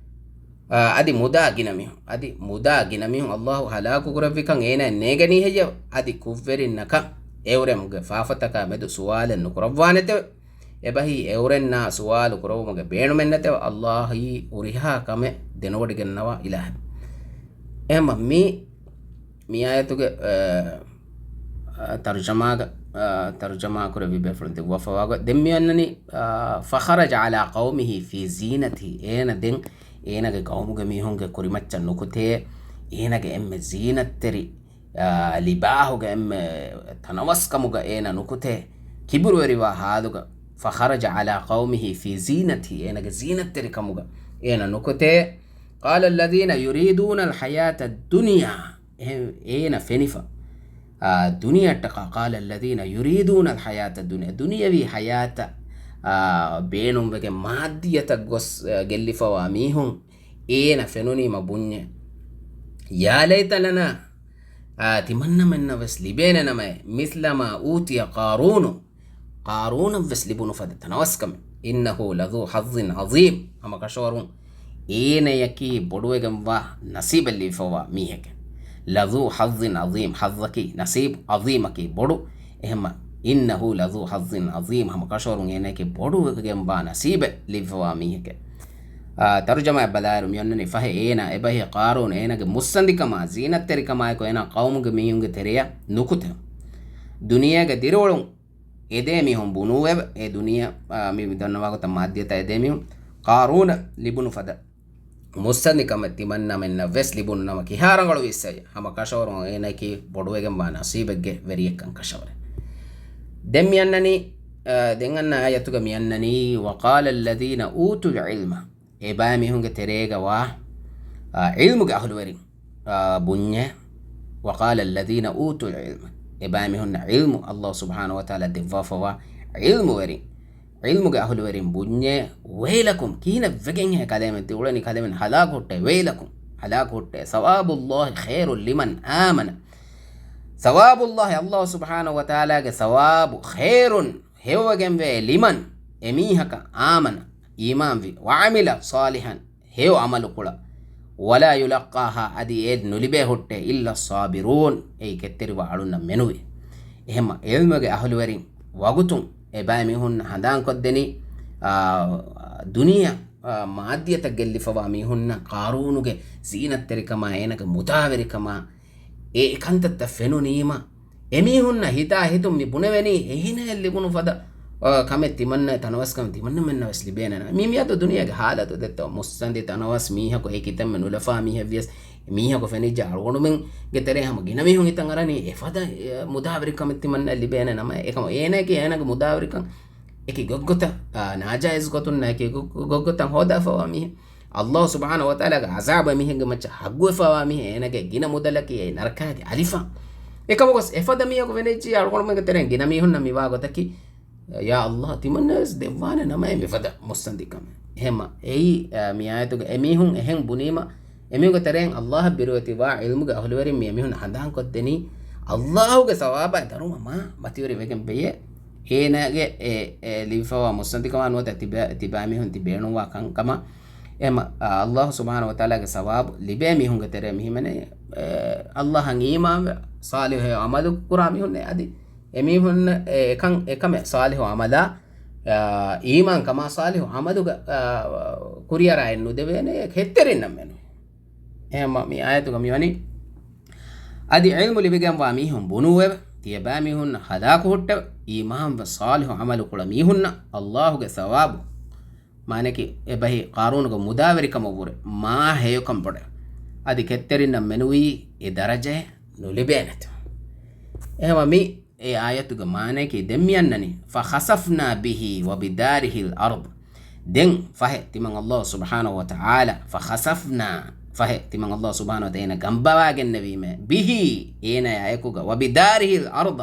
އާ، އަދި މުދާ ގިނަ މީހުން، އަދި މުދާ ގިނަ މީހުން ﷲ ހަލާކު ކުރެއްވިކަން އޭނާޔަށް ނޭގެނީ ހެއްޔެވެ؟ އަދި ކުށްވެރިންނަކަށް އެއުރެމުގެ ފާފަތަކާ މެދު ސުވާލެއް ނުކުރައްވާނެތެވެ. އެބަހީ އެއުރެންނާ ސުވާލު ކުރެއްވުމުގެ ބޭނުމެއް ނެތެވެ. ﷲ އީ ހުރިހާ ކަމެއް ދެނެވޮޑިގަންނަވާ އިލާހެއް. އެހެންމަ މި މި އާޔަތުގެ، އަ، އަ، ތަރުޖަމާގަ-، އަ، ތަރުޖަމާ ކުރެއްވި ބޭފުޅުން ދެއްވާފަވާގޮތް. ދެން މި އޮންނަނީ، އަ، فخرج على قومه في زينته. އޭނަ ދެން އޭނަގެ ޤައުމުގެ މީހުންގެ ކުރިމައްޗަށް ނުކުތޭ، އޭނަގެ އެންމެ ޒީނަތްތެރި، އަ، ލިބާހުގެ އެންމެ ތަނަވަސްކަމުގަ އޭނަ ނުކުތޭ، ކިބުރުވެރިވާ ޙާލުގަ. فخرج على قومه في زينته، އޭނަގެ ޒީނަތްތެރިކަމުގަ އޭނަ ނުކުތޭ. قال الذين يريدون الحياة الدنيا. އެހެން އޭނަ ފެނިފަ، އާ، ދުނިޔެއަށްޓަކާ، قال الذين يريدون الحياة الدنيا، ދުނިޔަވީ ޙަޔާތަށް، އާ، ބޭނުންވެގެން މާއްދިއްޔަތަށް ގޮސް، އާ، ގެއްލިފަވާ މީހުން އޭނަ ފެނުނީމަ ބުންޏެ، يا ليت لنا، އާ، ތިމަންނަމެންނަށް ވެސް ލިބޭނެ ނަމައޭ، مثل ما أوتي قارون، ޤާރޫނަށް ވެސް ލިބުނު ފަދަ ތަނަވަސްކަމެއް. إنه لذو حظ عظيم، ހަމަ ކަށަވަރުން އޭނަޔަކީ ބޮޑުވެގެންވާ ނަސީބެއް ލިބިފަވާ މީހެކޭ. لذو حظ عظيم، ޙައްޒަކީ ނަސީބު، ޢަޒީމަކީ ބޮޑު. އެހެންމަ، إنه لذو حظ عظيم، ހަމަ ކަށަވަރުން އޭނަޔަކީ ބޮޑުވެގެންވާ ނަސީބެއް ލިބިފަވާ މީހެކޭ. އާ، ތަރުޖަމާއަށް ބަލާއިރު މި އޮންނަނީ ފަހެ އޭނާ އެބަހީ ޤާރޫން އޭނާގެ މުއްސަނދިކަމާ، ޒީނަތްތެރިކަމާއެކު އޭނާ ޤައުމުގެ މީހުންގެ ތެރެޔަށް ނުކުތެވެ. ދުނިޔޭގެ ދިރިއުޅުން އެދޭ މީހުން ބުނޫއެވެ. އެ ދުނިޔެ، އާ، މި ދަންނަވާ ގޮތަށް މާއްދިއްޔަތަށް އެދޭ މީހުން ޤާރޫނަށް ލިބުނު ފަދަ މުއްސަނދިކަމެއް ތިމަންނަމެންނަށް ވެސް ލިބުނު ނަމަ ކިހާ ރަނގަޅުވީއްސައްޔެ؟ ހަމަ ކަށަވަރުން އޭނަޔަކީ ބޮޑުވެގެންވާ ނަސީބެއްގެ ވެރިއެއްކަން ކަށަވަރެއް. ދެން މި އަންނަނީ، އާ، ދެން އަންނަ އާޔަތުގަ މި އަންނަނީ، وقال الذين أوتوا العلم، އެބައިމީހުންގެ ތެރޭގަ ވާ، އާ، ޢިލްމުގެ އަހުލުވެރިން، އާ، ބުންޏޭ، وقال الذين أوتوا العلم، އެބައިމީހުންނަށް ޢިލްމު ﷲ ސުބްޙާނަހޫ ވަތަޢާލާ ދެއްވާފަވާ ޢިލްމުވެރިން، ޢިލްމުގެ އަހުލުވެރިން ބުންޏޭ، ويلكم، ކިހިނެއް ވެގެންހޭ ކަލޭމެން ތި އުޅެނީ ކަލޭމެން ހަލާކު ހުއްޓޭ، ويلكم، ހަލާކު ހުއްޓޭ. ސަވާބުﷲ ޚައިރުން ލިމަން އާމަނަ. ސަވާބުﷲ، ﷲ ސުބްޙާނަހޫ ވަތަޢާލާގެ ސަވާބު، ޚައިރުން، ހެޔޮވެގެންވޭ، ލިމަން، އެމީހަކަށް، އާމަނަ، އީމާންވި، ވަޢަމިލަ ޞާލިޙަން، ހެޔޮ ޢަމަލުކުޅަ، ވަލާ ޔުލައްޤާހާ، އަދި އެ ނުލިބޭ ހުއްޓޭ، އިއްލައްޞާބިރޫން، އެއީ ކެތްތެރިވާ އަޅުންނަށް މެނުވީ. އެހެންމަ ޢިލްމުގެ އަހުލުވެރިން ވަގުތުން އެބައިމީހުން ހަނދާންކޮށްދެނީ، އާ، ދުނިޔެ، އާ، މާއްދިއްޔަތަށް ގެއްލިފަވާ މީހުންނަށް، ޤާރޫނުގެ ޒީނަތްތެރިކަމާ، އޭނަގެ މުދާވެރިކަމާ، އެ ކަންތައްތައް ފެނުނީމަ، އެމީހުންނަށް ހިތާ ހިތުން މި ބުނެވެނީ، އެހީނަޔަށް ލިބުނު ފަދަ، އާ، ކަމެއް ތިމަންނަ ތަނަވަސްކަމެއް ތިމަންނަމެންނަށް ވެސް ލިބޭނެ ނަމަ. މި މިއަދު ދުނިޔޭގެ ޙާލަތު ދެއްތޯ، މުއްސަނދި ތަނަވަސް މީހަކު އެ ކިތަންމެ ނުލަފާ މީހެއް ވިޔަސް، މީހަކު ފެނިއްޖެ އަޅުގަނޑުމެންގެ ތެރޭ ހަމަ ގިނަ މީހުން ހިތަށް އަރަނީ އެފަދަ، އެ، މުދާވެރިކަމެއް ތިމަންނަ ލިބޭނެ ނަމަ، އެކަމަ އޭނައަކީ އޭނަގެ މުދާވެރިކަން އެކި ގޮތްގޮތަށް، އާ، ނާޖާއިޒް ގޮތުން އެކި ގޮ-، ގޮ-، ގޮތްގޮތަށް ހޯދާފަވާ މީހެއް. ﷲ ސުބްޙާނަހޫ ވަތަޢާލާގެ ޢަޒާބު އެމީހެއްގެ މައްޗަށް ހައްގުވެފަވާ މީހެއް، އޭނަގެ ގިނަ މުދަލަކީ އެ ނަރަކާގެ އަލިފާން. އެކަމަކުވެސް އެފަދަ މީހަކު ފެނިއްޖެ އަޅުގަނޑުމެންގެ ތެރެއިން ގިނަ މީހުންނަށް މިވާ ގޮތަކީ، ޔާ ﷲ، ތިމަންނަވެސް ދެއްވާނެ ނަމައޭ މިފަދަ މުއްސަނދިކަމެއް. އެހެންމަ އެއީ، އާ، މި އާޔަތުގަ އެމީހުން އެހެން ބުނީމަ، އެމީހުންގެ ތެރެއިން ﷲ އަށް ބިރުވެތިވާ ޢިލްމުގެ އަހުލުވެރިން މި އެމީހުން ހަނދާންކޮށްދެނީ، ﷲގެ ސަވާބާ ދަރުމަ މާ މަތިވެރި ވެގެން ވެޔޭ. އޭނާގެ އެ، އެ ލިބިފަވާ މުއްސަނދިކަމާ ނުވަތަ ތިބާ، ތިބާމީހުން ތި ބޭނުންވާ ކަންކަމަށް. އެހެންމަ، އާ، ﷲ ސުބްޙާނަހޫ ވަތަޢާލާގެ ސަވާބު ލިބޭ މީހުންގެ ތެރޭ މިހިމެނޭ، އެ، ﷲ އަށް އީމާންވެ ޞާލިޙު ޢަމަލު ކުރާ މީހުންނޭ. އަދި އެމީހުން އެކަން އެކަމެއް ޞާލިޙު ޢަމަލާ، އާ، އީމާންކަމާ ޞާލިޙު ޢަމަލުގަ، އާ، ކުރިއަރާ އެއް ނުދެވޭނެ ކެތްތެރިންނަށް މެނުވީ. އެހެންމަ މި އާޔަތުގަ މިވަނީ، އަދި ޢިލްމު ލިބިގެންވާ މީހުން ބުނޫއެވެ. ތިޔަބައިމީހުންނަށް ހަލާކު ހުއްޓެވެ. އީމާންވެ ޞާލިޙު ޢަމަލު ކުޅަ މީހުންނަށް ﷲގެ ސަވާބު، މާނައަކީ އެބަހީ ޤާރޫނުގެ މުދާވެރިކަމަށްވުރެ މާ ހެޔޮކަން ބޮޑެވެ. އަދި ކެތްތެރިންނަށް މެނުވީ އެ ދަރަޖައެއް ނުލިބޭނެތޯ. އެހެންމަ މި އެ އާޔަތުގެ މާނައަކީ ދެން މި އަންނަނީ، فَخَسَفْنَا بِهِ وَبِدَارِهِ الْأَرْضَ. ދެން ފަހެ ތިމަން ﷲ ސުބްޙާނަހޫ ވަތަޢާލާ، فَخَسَفْنَا، ފަހެ ތިމަން ﷲ ސުބްޙާނަހޫ ވަތަޢާލާ އޭނަ ގަނބަވާގެންނެވީމޭ، بِهِ، އޭނަޔާ އެކުގަ، وَبِدَارِهِ الْأَرْضَ،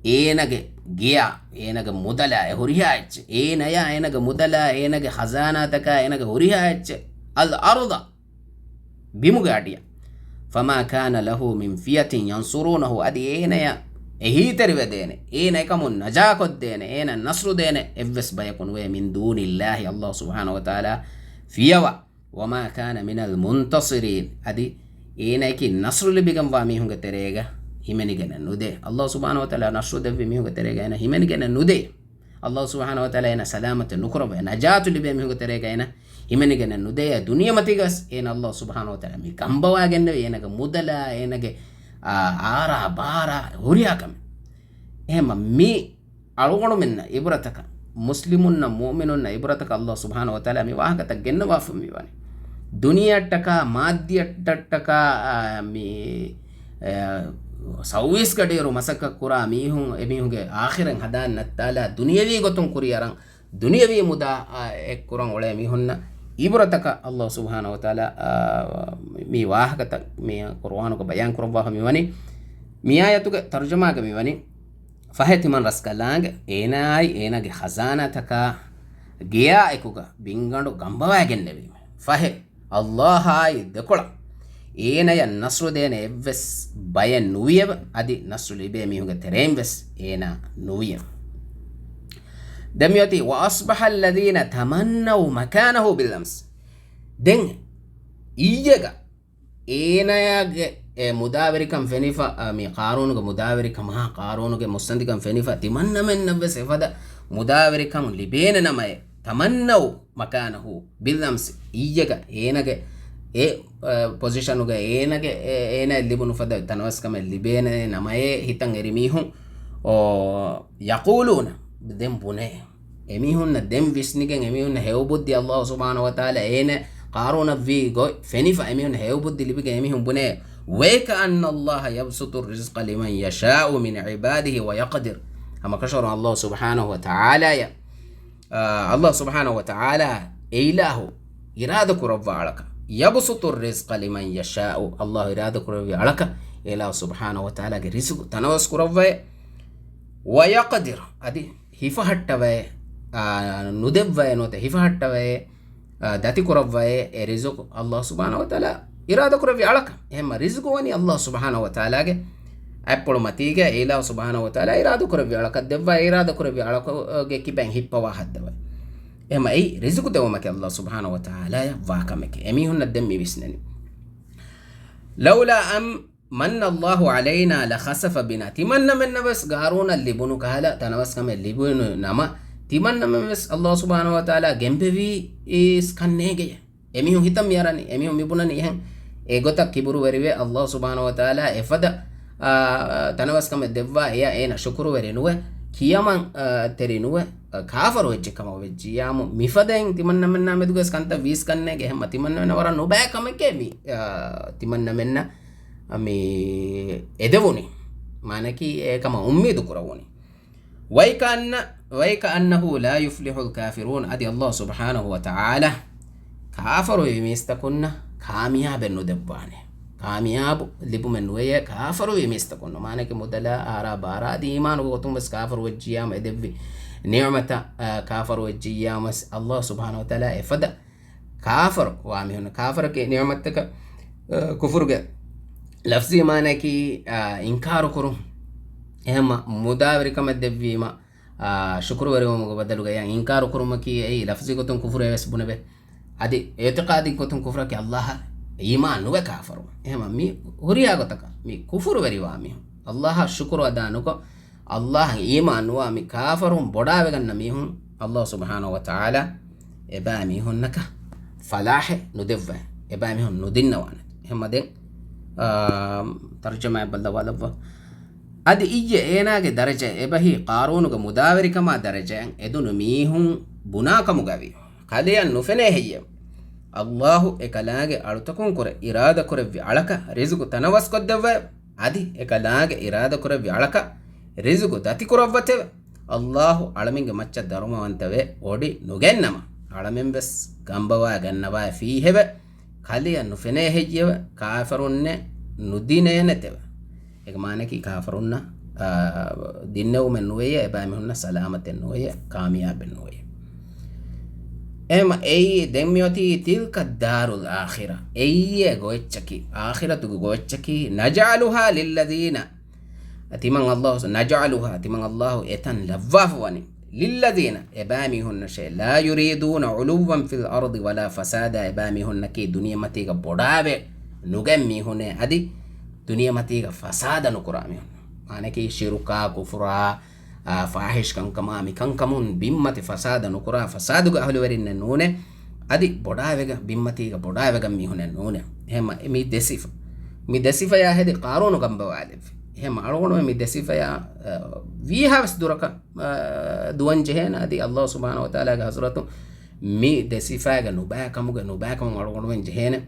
އޭނަގެ ގެޔާ، އޭނަގެ މުދަލާ، އެ ހުރިހާ އެއްޗެއް، އޭނަޔާ އޭނަގެ މުދަލާ، އޭނަގެ ޚަޒާނާތަކާ، އޭނަގެ ހުރިހާ އެއްޗެއް، الْأَرْضَ، ބިމުގެ އަޑިއަށް. فَمَا كَانَ لَهُ مِنْ فِيَةٍ يَنْصُرُونَهُ، އަދި އޭނަޔަށް އެހީތެރިވެދޭނެ، އޭނަ އެކަމުން ނަޖާކޮށްދޭނެ، އޭނަ ނަޞްރު ދޭނެ އެއްވެސް ބަޔަކު ނުވޭ، مِنْ دُونِ اللَّهِ، ﷲ ސުބްޙާނަހޫ ވަތަޢާލާ ފިޔަވާ. وَمَا كَانَ مِنَ الْمُنْتَصِرِينَ، އަދި އޭނައަކީ ނަޞްރު ލިބިގެންވާ މީހުންގެ ތެރޭގަ ހިމެނިގެނެއް ނުދޭ. ﷲ ސުބްޙާނަހޫ ވަތަޢާލާ ނަޞްރު ދެއްވި މީހުންގެ ތެރޭގަ އޭނަ ހިމެނިގެނެއް ނުދޭ. ﷲ ސުބްޙާނަހޫ ވަތަޢާލާ އޭނަ ސަލާމަތެއް ނުކުރައްވައޭ، ނަޖާތު ލިބޭ މީހުންގެ ތެރޭގަ އޭނަ ހިމެނިގެނެއް ނުދޭ. ދުނިޔެމަތީގަސް އޭނަ ﷲ ސުބްޙާނަހޫ ވަތަޢާލާ މި ގަނބަވާގެންނެވި އޭނަގެ މުދަލާ، އޭނަގެ، އާ، އާރާ ބާރާ ހުރިހާ ކަމެއް. އެހެންމަ މި އަޅުގަނޑުމެންނަށް ޢިބްރަތަކަށް، މުސްލިމުންނަށް، މުއުމިނުންނަށް ޢިބްރަތަކަށް ﷲ ސުބްޙާނަހޫ ވަތަޢާލާ މި ވާހަކަތައް ގެންނަވާފަ މިވަނީ. ދުނިޔެއަށްޓަކާ، މާއްދިއަށްޓަކާ، އާ، މި، އެ، ސައުވީސްގަޑިއިރު މަސައްކަތް ކުރާ މީހުން، އެމީހުންގެ އާޚިރަތް ހަދާން ނައްތާލާ، ދުނިޔަވީ ގޮތުން ކުރިއަރަން، ދުނިޔަވީ މުދާ، އާ، އެއްކުރަން އުޅޭ މީހުންނަށް ޢިބްރަތަކަށް ﷲ ސުބްޙާނަހޫ ވަތަޢާލާ، އާ، މި ވާހަކަތައް މި ޤުރުއާނުގަ ބަޔާން ކުރައްވާފަ މިވަނީ. މި އާޔަތުގެ ތަރުޖަމާގަ މިވަނީ، ފަހެ ތިމަން ރަސްކަލާނގެ އޭނާއާއި އޭނާގެ ޚަޒާނާތަކާ ގެޔާ އެކުގަ ބިންގަނޑު ގަނބަވާގެންނެވީމެ. ފަހެ ﷲ އާއި ދެކޮޅަށް އޭނަޔަށް ނަޞްރު ދޭނެ އެއްވެސް ބަޔެއް ނުވިއެވެ. އަދި ނަޞްރު ލިބޭ މީހުންގެ ތެރެއިން ވެސް އޭނާ ނުވިއެވެ. ދެން މިއޮތީ، وَأَصْبَحَ الَّذِينَ تَمَنَّوْا مَكَانَهُ بِالْأَمْسِ. ދެން އިއްޔެގަ އޭނާގެ އެ މުދާވެރިކަން ފެނިފަ، އަ، މި ޤާރޫނުގެ މުދާވެރިކަމާ، ޤާރޫނުގެ މުއްސަނދިކަން ފެނިފަ، ތިމަންނަމެންނަށް ވެސް އެފަދަ މުދާވެރިކަން ލިބޭނެ ނަމައޭ، تَمَنَّوْا مَكَانَهُ بِالْأَمْسِ، އިއްޔެގަ އޭނާގެ އެ، އަ، ޕޮޒިޝަނުގަ އޭނާގެ އެ، އޭނާ ލިބުނު ފަދަ ތަނަވަސްކަމެއް ލިބޭނެ ނަމައޭ ހިތަށް އެރި މީހުން، އޯ، يَقُولُونَ، ދެން ބުނޭ. އެމީހުންނަށް ދެން ވިސްނިގެން، އެމީހުންނަށް ހެޔޮ ބުއްދި ﷲ ސުބްޙާނަހޫ ވަތަޢާލާ އޭނަ ޤާރޫނަށްވީ ގޮތް ފެނިފަ، އެމީހުންނަށް ހެޔޮ ބުއްދި ލިބިގެން އެމީހުން ބުނޭ، وَيْكَأَنَّ اللَّهَ يَبْسُطُ الرِّزْقَ لِمَنْ يَشَاءُ مِنْ عِبَادِهِ وَيَقْدِرُ. ހަމަކަށަވަރުން ﷲ ސުބްޙާނަހޫ ވަތަޢާލާޔަށް، އާ، ﷲ ސުބްޙާނަހޫ ވަތަޢާލާ އެ އިލާހު އިރާދަ ކުރައްވާ އަޅަކަށް، يَبْسُطُ الرِّزْقَ لِمَنْ يَشَاءُ، ﷲ އިރާދަ ކުރެއްވި އަޅަކަށް އެ އިލާހު ސުބްޙާނަހޫ ވަތަޢާލާގެ ރިޒުޤު ތަނަވަސް ކުރައްވައޭ، وَيَقْدِرُ، އަދި ހިފަހައްޓަވައޭ، އާ، ނުދެއްވައޭ ނުވަތަ ހިފަހައްޓަވައޭ، އާ، ދަތިކުރައްވައޭ އެ ރިޒުޤު ﷲ ސުބްޙާނަހޫ ވަތަޢާލާ އިރާދަކުރެއްވި އަޅަކަށް. އެހެންމަ ރިޒުޤު ވަނީ ﷲ ސުބްޙާނަހޫ ވަތަޢާލާގެ އަތްޕުޅު މަތީގަ، އެ އިލާހު ސުބްޙާނަހޫ ވަތަޢާލާ އިރާދަކުރެއްވި އަޅަކަށް ދެއްވާ، އިރާދަކުރެއްވި އަޅަކުގެ ކިބައިން ހިއްޕަވާ ހައްދަވައި. އެހެންމަ އެއީ ރިޒުޤު ދެވުމަކީ ﷲ ސުބްޙާނަހޫ ވަތަޢާލާއަށް ވާ ކަމެކޭ. އެމީހުންނަށް ދެން މި ވިސްނެނީ. لولا أن من الله علينا لخسف بنا. ތިމަންނަމެންނަށް ވެސް ޤާރޫނަށް ލިބުނު ކަހަލަ ތަނަވަސްކަމެއް ލިބުނު ނަމަ، ތިމަންނަމެން ވެސް ﷲ ސުބްޙާނަހޫ ވަތަޢާލާ ގެނބެވީ އީސް ކަންނޭގެޔޭ. އެމީހުން ހިތަށް މިއަރަނީ، އެމީހުން މިބުނަނީ އެހެން. އެގޮތަށް ކިބުރުވެރިވެ، ﷲ ސުބްޙާނަހޫ ވަތަޢާލާ އެފަދަ، އާ، ތަނަވަސްކަމެއް ދެއްވާ އެޔަށް އޭނަ ޝުކުރުވެރި ނުވެ، ކިޔަމަން، އާ، ތެރި ނުވެ، އާ، ކާފަރު ވެއްޖެ ކަމަށް ވެއްޖިއްޔާމު، މިފަދައިން ތިމަންނަމެންނާ މެދުގަސް ކަންތައް ވީސް ކަންނޭގެ. އެހެންމަ ތިމަންނަމެންނަށް ވަރަށް ނުބައި ކަމެކޭ މި، އާ، ތިމަންނަމެންނަށް މި އެދެވުނީ. މާނަކީ އެކަމަށް އުއްމީދު ކުރެވުނީ. ويكأن، ويكأنه لا يفلح الكافرون. އަދި ﷲ ސުބްޙާނަހޫ ވަތަޢާލާ ކާފަރުވި މީސްތަކުންނަށް ކާމިޔާބެއް ނުދެއްވާނެ. ކާމިޔާބު ލިބުމެއް ނުވެޔޭ ކާފަރުވި މީސްތަކުންނަށް. މާނަކީ މުދަލާ އާރާ ބާރާ އަދި އީމާނުގެ ގޮތުން ވެސް ކާފަރު ވެއްޖިއްޔާމު އެދެއްވި ނިޢުމަތަށް، އާ، ކާފަރު ވެއްޖިއްޔާމު ވެސް ﷲ ސުބްޙާނަހޫ ވަތަޢާލާ އެފަދަ ކާފަރު ވާ މީހުން، ކާފަރަކީ ނިޢުމަތްތަކަށް، އަ، ކުފުރުގެ ލަފްޒީ މާނައަކީ، އަ، އިންކާރު ކުރުން. އެހެންމަ މުދާވެރިކަމެއް ދެއްވީމަ، އަ، ޝުކުރުވެރިވުމުގެ ބަދަލުގައި އިންކާރު ކުރުމަކީ އެއީ ލަފްޒީ ގޮތުން ކުފުރޭ ވެސް ބުނެވޭ. އަދި އިޢުތިޤާދީ ގޮތުން ކުފުރަކީ ﷲ އަށް އީމާން ނުވެ ކާފަރު. އެހެންމަ މި ހުރިހާ ގޮތަކަށް މި ކުފުރުވެރިވާ މީހުން، ﷲ އަށް ޝުކުރު އަދާ ނުކޮށް، ﷲ އަށް އީމާން ނުވާ މި ކާފަރުން ބޮޑާވެގަންނަ މީހުން، ﷲ ސުބްޙާނަހޫ ވަތަޢާލާ އެބައިމީހުންނަކަށް ފަލާޙެއް ނުދެއްވައެ. އެބައިމީހުން ނުދިންނަވާނެ. އެހެންމަ ދެން، އާ، ތަރުޖަމާއެއް ބައްލަވާލައްވާ. އަދި އިއްޔެ އޭނާގެ ދަރަޖަ އެބަހީ ޤާރޫނުގެ މުދާވެރިކަމާ ދަރަޖައަށް އެދުނު މީހުން ބުނާކަމުގަވި. ކަލެއަށް ނުފެނޭ ހެއްޔެވެ؟ ﷲ އެކަލާނގެ އަޅުތަކުން ކުރެ އިރާދަކުރެއްވި އަޅަކަށް ރިޒުގު ތަނަވަސްކޮށްދެއްވައެވެ. އަދި އެކަލާނގެ އިރާދަކުރެއްވި އަޅަކަށް ރިޒުގު ދަތިކުރައްވަތެވެ. ﷲ އަޅަމެންގެ މައްޗަށް ދަރުމަވަންތަވެ އޮޑި ނުގެންނަމަ، އަޅަމެން ވެސް ގަނބަވާ ގަންނަވާ ފީހެވެ. ކަލެއަށް ނުފެނޭ ހެއްޔެވެ؟ ކާފަރުންނެއް ނުދިނޭނެތެވެ. އޭގެ މާނައަކީ ކާފަރުންނަށް، އާ، ދިންނެވުމެއް ނުވެޔޭ، އެބައިމީހުންނަށް ސަލާމަތެއް ނުވެޔޭ، ކާމިޔާބެއް ނުވެޔޭ. އެހެންމަ އެއީ ދެން މިއޮތީ تلك الدار الآخرة. އެއީ އެ ގޮވެއްޗަކީ، އާޚިރަތުގެ ގޮވެއްޗަކީ، نجعلها للذين، ތިމަން ﷲ، نجعلها، ތިމަން ﷲ އެތަން ލައްވާފަ ވަނީ، للذين، އެބައިމީހުންނަށޭ، لا يريدون علوا في الأرض ولا فسادا، އެބައިމީހުންނަކީ ދުނިޔެމަތީގަ ބޮޑާވެ ނުގަތް މީހުނޭ، އަދި ދުނިޔެމަތީގަ ފަސާދަ ނުކުރާ މީހުން. މާނައަކީ ޝިރުކާ، ކުފުރާ، އާ، ފާޙިޝް ކަންކަމާ، މިކަންކަމުން ބިންމަތި ފަސާދަ ނުކުރާ، ފަސާދުގެ އަހުލުވެރިންނެއް ނޫނޭ. އަދި ބޮޑާވެގަ، ބިންމަތީގަ ބޮޑާވެގަން މީހުނެއް ނޫނޭ. އެހެންމަ މި ދެ ސިފަ، މި ދެ ސިފަޔާ ހެދި ޤާރޫނު ގަނބަވާލެއްވި. އެހެންމަ އަޅުގަނޑުމެން މި ދެ ސިފަޔާ، އާ، ވީހާވެސް ދުރަކަށް، އާ، ދުވަން ޖެހޭނެ. އަދި ﷲ ސުބްޙާނަހޫ ވަތަޢާލާގެ ޙަޟްރަތު މި ދެ ސިފައިގެ ނުބައިކަމުގެ، ނުބައިކަމުން އަޅުގަނޑުމެން ޖެހޭނެ،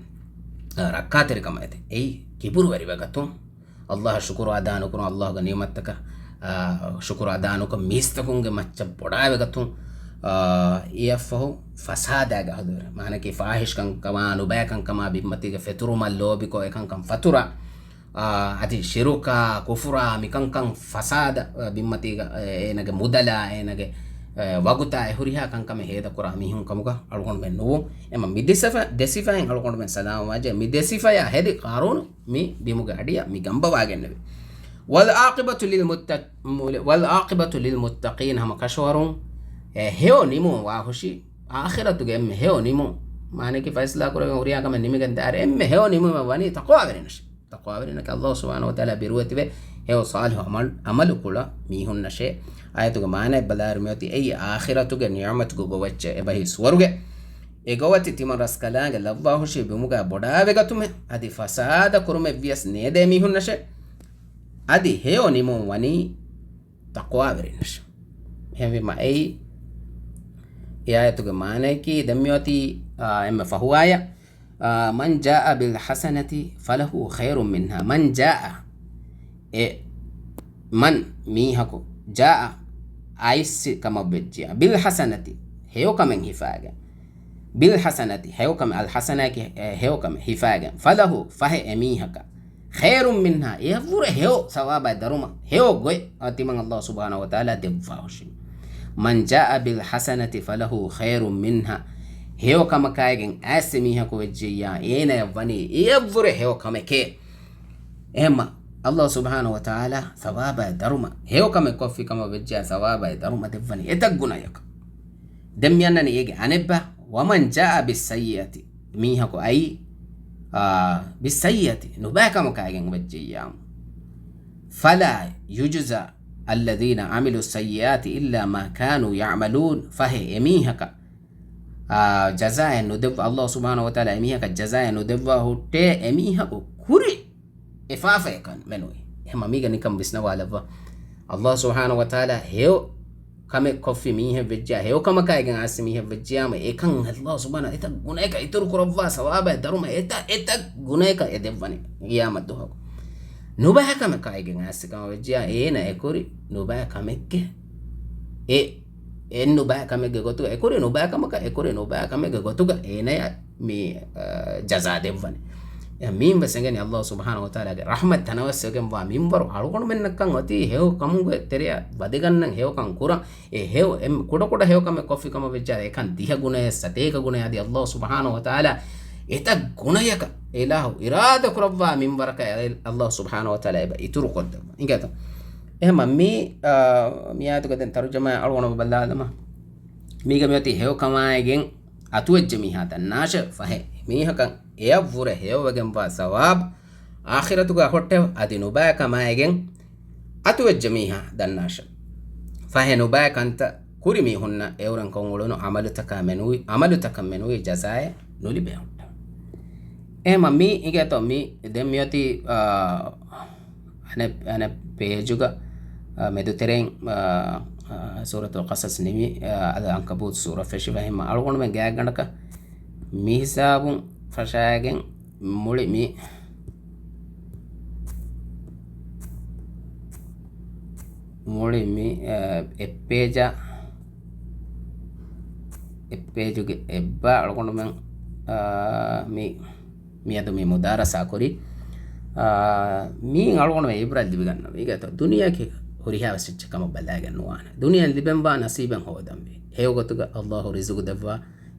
އާ، ރައްކާތެރިކަމަށް އެދެ. އެއީ ކިބުރުވެރިވެގަތުން. ﷲ އަށް ޝުކުރު އަދާ ނުކުރުން، ﷲ ގެ ނިޢުމަތްތަކަށް، އާ، ޝުކުރު އަދާ ނުކޮށް މީސްތަކުންގެ މައްޗަށް ބޮޑާވެގަތުން، އާ، އެއަށްފަހު ފަސާދާގެ އަހުލުވެރި. މާނައަކީ ފާޙިޝް ކަންކަމާ، ނުބައި ކަންކަމާ، ބިންމަތީގެ ފެތުރުމަށް ލޯބިކޮށް އެކަންކަން ފަތުރާ، އާ، އަދި ޝިރުކާ، ކުފުރާ، މިކަންކަން ފަސާދަ، އާ، ބިންމަތީގަ، އޭ، އޭނަގެ މުދަލާ، އޭނަގެ، އޭ، ވަގުތާ އެ ހުރިހާ ކަންކަމެއް ހޭދަކުރާ މީހުން ކަމުގަ އަޅުގަނޑުމެން ނުވުން. އެމަ މި ދެ ސިފަ، ދެ ސިފައިން އަޅުގަނޑުމެން ސަލާމަތްވާޖެ، މި ދެ ސިފަޔާ ހެދި ޤާރޫނު މި ބިމުގެ އަޑިއަށް މި ގަނބަވާގެންނެވި. والعاقبة للمتق-، والعاقبة للمتقين، ހަމަ ކަށަވަރުން އެ ހެޔޮ ނިމުން ވާހުށި، އާޚިރަތުގެ އެންމެ ހެޔޮ ނިމުން، މާނައަކީ ފައިސަލާ ކުރެވެން ހުރިހާ ކަމެއް ނިމިގެން ދާއިރު އެންމެ ހެޔޮ ނިމުމެއް ވަނީ ތަޤްވާވެރިންނަށެ. ތަޤްވާވެރިންނަކީ ﷲ ސުބްޙާނަހޫ ވަތަޢާލާ ބިރުވެތިވެ ހެޔޮ ޞާލިޙު ޢަމަލު، ޢަމަލު ކުޅަ މީހުންނަށޭ. އާޔަތުގެ މާނައަށް ބަލާއިރު މިއޮތީ އެއީ އާޚިރަތުގެ ނިޢުމަތުގެ ގޮވައްޗެއް، އެބަހީ ސުވަރުގެ. އެ ގޮވަތި ތިމަން ރަސްކަލާނގެ ލައްވާހުށީ ބިމުގަ ބޮޑާވެގަތުމެއް، އަދި ފަސާދަ ކުރުމެއް ވިޔަސް ނޭދޭ މީހުންނަށެ. އަދި ހެޔޮ ނިމުން ވަނީ ތަޤްވާވެރިންނަށެ. އެހެންވީމަ އެއީ އެ އާޔަތުގެ މާނައަކީ ދެން މިއޮތީ، އާ، އެންމެ ފަހު އާޔަތް، އާ، من جاء بالحسنة فله خير منها. من جاء، އެ، މަން މީހަކު، ޖާއަ އައިސް ކަމަށް ވެއްޖިޔާ، ބިލް ޙަސަނަތި ހެޔޮކަމެއް ހިފާގެން، ބިލް ޙަސަނަތި ހެޔޮކަމެއް، އަލް ޙަސަނާއަކީ ހެޔޮކަމެއް ހިފާގެން، ފަލަހު ފަހެ އެމީހަކަށް، ޚައިރުން މިންހާ، އެއަށްވުރެ ހެޔޮ ސަވާބާއި ދަރުމަ، ހެޔޮ ގޮތް ތިމަން ﷲ ސުބްޙާނަހޫ ވަތަޢާލާ ދެއްވާހުށި. މަން ޖާއަ ބިލް ޙަސަނަތި ފަލަހު ޚައިރުން މިންހާ، ހެޔޮ ކަމަކާއިގެން އައިސް މީހަކު ވެއްޖިއްޔާ، އޭނަޔަށް ވަނީ އެއަށްވުރެ ހެޔޮ ކަމެކޭ. އެހެންމަ، އައްލާހު ސުބްޙާނަހު ވަތަޢާލާ ސަވާބާއި ދަރުމަ، ހެޔޮ ކަމެއް ކޮށްފި ކަމަށް ވެއްޖިއްޔާ، ސަވާބާއި ދަރުމަ ދެއްވަނީ އެތައް ގުނަޔަކަށް. ދެން މިއަންނަނީ އޭގެ އަނެއްބަ، وَمَنْ جَاءَ بِالسَّيِّئَةِ، މީހަކު އައީ، އާ، بِالسَّيِّئَةِ، ނުބައި ކަމަކާއިގެން ވެއްޖިއްޔާމު، فَلَا يُجْزَى الَّذِينَ عَمِلُوا السَّيِّئَاتِ إِلَّا مَا كَانُوا يَعْمَلُونَ، ފަހެ އެމީހަކަށް އާ، ޖަޒާއެއް ނުދެއްވާ، އައްލާހު ސުބްޙާނަހު ވަތަޢާލާ އެމީހަކަށް ޖަޒާއެއް ނުދެއްވާ ހުއްޓޭ، އެމީހަކު ކުރި އެފާފަޔަކަށް މެނުވީ. އެހެންމަ މީގަ ނިކަން ވިސްނަވާލައްވާ. އައްލާހު ސުބްޙާނަހު ވަތަޢާލާ ހެޔޮ ކަމެއް ކޮށްފި މީހެއް ވެއްޖިޔާ، ހެޔޮ ކަމަކާއިގެން އައިސް މީހެއް ވެއްޖިޔާމަ، އެކަން އައްލާހު ސުބްޙާނަހު އެތައް ގުނައަކަށް އިތުރު ކުރައްވާ ސަވާބާއި ދަރުމަ އެތައް، އެތައް ގުނައަކަށް އެ ދެއްވަނީ ޤިޔާމަތް ދުވަހަކު. ނުބައި ކަމަކާއިގެން އައިސް ކަމަށް ވެއްޖިޔާ، އޭނަ އެކުރި ނުބައި ކަމެއްގެ އެ އެއް ނުބައި ކަމެއްގެ ގޮތުގަ، އެކުރި ނުބައި ކަމަކަށް، އެކުރި ނުބައި ކަމެއްގެ ގޮތުގަ އޭނަޔަށް މި، އަ، ޖަޒާ ދެއްވަނީ. އެ މީން ވެސް އެނގެނީ އައްލާހު ސުބްޙާނަހު ވަތަޢާލާގެ ރަޙްމަތް ތަނަވަސްވެގެންވާ މިންވަރު އަޅުގަނޑުމެންނަށްކަން އޮތީ ހެޔޮ ކަމުގެ ތެރެއަށް ވަދެގަންނަން، ހެޔޮކަން ކުރަން. އެ ހެޔޮ، އެ ކުޑަކުޑަ ހެޔޮ ކަމެއް ކޮށްފި ކަމަށް ވެއްޖާ، އެކަން ދިހަ ގުނައެއް، ސަތޭކަ ގުނައެއް އަދި އައްލާހު ސުބްޙާނަހު ވަތަޢާލާ އެތައް ގުނަޔަކަށް އިލާހު އިރާދަ ކުރައްވާ މިންވަރަކަށް އެ އައްލާހު ސުބްޙާނަހު ވަތަޢާލާ އެބަ އިތުރު ކޮށްދެއްވާ. އިނގޭތޯ؟ އެހެންމަ މި، އާ، މި އާޔަތުގަ ދެން ތަރުޖަމާ އަޅުގަނޑު ބަލާލަމާ. މީގަ މިއޮތީ ހެޔޮ ކަމާއިގެން އަތުވެއްޖެ މީހާ ދަންނާށެވެ. ފަހެ މީހަކަށް އެއަށްވުރެ ހެޔޮވެގެންވާ ސަވާބު އާޚިރަތުގަ ހުއްޓެވެ. އަދި ނުބައި ކަމާއިގެން އަތުވެއްޖެ މީހާ ދަންނާށެވެ. ފަހެ ނުބައި ކަންތައް ކުރި މީހުންނަށް އެއުރެން ކޮށްއުޅުނު އަމަލުތަކާ މެނުވި، އަމަލުތަކަށް މެނުވި ޖަޒާއެއް ނުލިބޭ ހުއްޓެވެ. އެހެންމަ މީ އިނގޭތޯ މީ ދެން މިއޮތީ، އާ، އަނެއް، އަނެއް ޕޭޖުގަ، އާ، މެދުތެރެއިން، އާ، އާ، ސޫރަތުލް ޤަޞަޞް ނިމި، އާ، އަލްޢަންކަބޫތު ސޫރަ ފެށިފަ. އެހެންމަ އަޅުގަނޑުމެން ގާތްގަނޑަކަށް މި ހިސާބުން ފަށާގެން މުޅި މި، މުޅި މި، އާ، އެއް ޕޭޖަށް، އެއް ޕޭޖުގެ އެއްބަ އަޅުގަނޑުމެން، އާ، މި މިއަދު މި މުދާރަސާ ކުރި، އާ، މީން އަޅުގަނޑުމެން އިބްރަތް ލިބިގަންނަވީ. އިނގޭތޯ ދުނިޔެއަކީ ހުރިހާވެސް އެއްޗެއް ކަމަށް ބަލައިގެން ނުވާނެ. ދުނިޔެއިން ލިބެންވާ ނަސީބެއް ހޯދަންވީ. ހެޔޮގޮތުގަ އައްލާހު ރިޒުގު ދެއްވާ،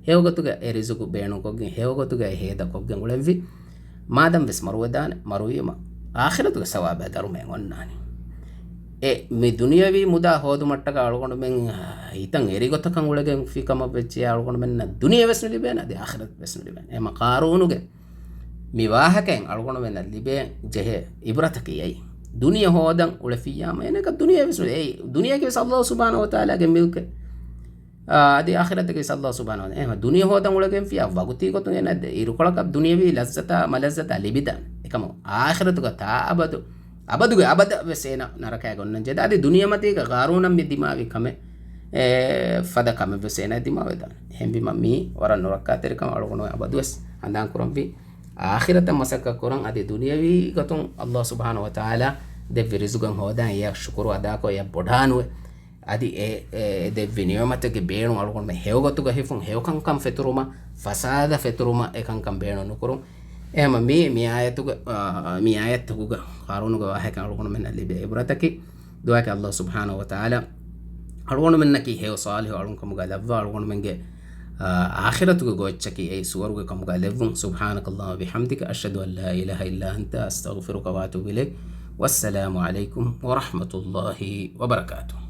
ހެޔޮގޮތުގަ އެ ރިޒުގު ބޭނުންކޮށްގެން، ހެޔޮގޮތުގަ އެ ހޭދަކޮށްގެން އުޅެންވީ. މާދަން ވެސް މަރުވެދާނެ، މަރުވީމަ އާޚިރަތުގެ ސަވާބާ ދަރުމައެއް އޮންނާނީ. އެ މި ދުނިޔަވީ މުދާ ހޯދުމަށްޓަކާ އަޅުގަނޑުމެން ހިތަށް އެރި ގޮތަކަށް އުޅެގެންފި ކަމަށް ވެއްޖެ އަޅުގަނޑުމެންނަށް ދުނިޔެ ވެސް ނުލިބޭނެ، އަދި އާޚިރަތު ވެސް ނުލިބޭނެ. އެމަ ޤާރޫނުގެ މި ވާހަކައިން އަޅުގަނޑުމެންނަށް ލިބޭ ޖެހޭ އިބްރަތަކީ އެއީ. ދުނިޔެ ހޯދަން އުޅެފިއްޔާމަ އޭނަކަށް ދުނިޔެ ވެސް ނުލި-، އެއީ ދުނިޔެގެ ވެސް އައްލާހު ސުބްޙާނަހު ވަތަޢާލާގެ މިލްކެއް. އާ، އަދި އާޚިރަތަކީ ވެސް އައްލާހު ސުބްޙާނަހު ވަތަޢާލާ. އެހެން ދުނިޔެ ހޯދަން އުޅެގެންފިޔާ ވަގުތީ ގޮތުން އޭނަ އިރުކޮޅަކަށް ދުނިޔަވީ ލައްޒަތާ މަލައްޒަތާ ލިބިދާނެ. އެކަމު އާޚިރަތުގަ ތާ އަބަދު، އަބަދުގެ އަބަދަށް ވެސް އޭނަ ނަރަކައިގަ އޮންނަން ޖެހޭ. އަދި ދުނިޔެމަތީގަ ޤާރޫނަށް މި ދިމާވި ކަމެއް، އެ، ފަދަ ކަމެއް ވެސް އޭނަ ދިމާވެދާނެ. އެހެންވީމަ މީ ވަރަށް ނުރައްކާތެރިކަމަށް އަޅުގަނޑު އަބަދުވެސް ހަނދާން ކުރަންވީ. އާޚިރަތަށް މަސައްކަތް ކުރަން، އަދި ދުނިޔަވީ ގޮތުން އައްލާހު ސުބްޙާނަހު ވަތަޢާލާ ދެއްވި ރިޒުގަށް ހޯދާން އެޔަށް ޝުކުރު އަދާކޮށް އެޔަށް ބޮޑާނުވެ. އަދި އެ، އެ ދެއްވި ނިޢުމަތެއްގެ ބޭނުން އަޅުގަނޑުމެން ހެޔޮގޮތުގަ ހިފުން، ހެޔޮކަންކަން ފެތުރުމަށް، ފަސާދަ ފެތުރުމަށް އެކަންކަން ބޭނުން ނުކުރުން. އެހެންމަ މި، މި އާޔަތުގަ، އާ، މި އާޔަތްތަކުގަ ޤާރޫނުގެ ވާހަކަ އަޅުގަނޑުމެންނަށް ލިބޭ އިބްރަތަކީ. ދުޢާއަކީ އައްލާހު ސުބްޙާނަހު ވަތަޢާލާ އަޅުގަނޑުމެންނަކީ ހެޔޮ ޞާލިޙު އަޅުން ކަމުގަ ލައްވާ، އަޅުގަނޑުމެންގެ، އާ، އާޚިރަތުގެ ގޮވައްޗަކީ އެއީ ސުވަރުގެ ކަމުގަ ލެއްވުން. سبحانك اللهم وبحمدك، أشهد أن لا إله إلا أنت، أستغفرك وأتوب إليك. والسلام عليكم ورحمة الله وبركاته.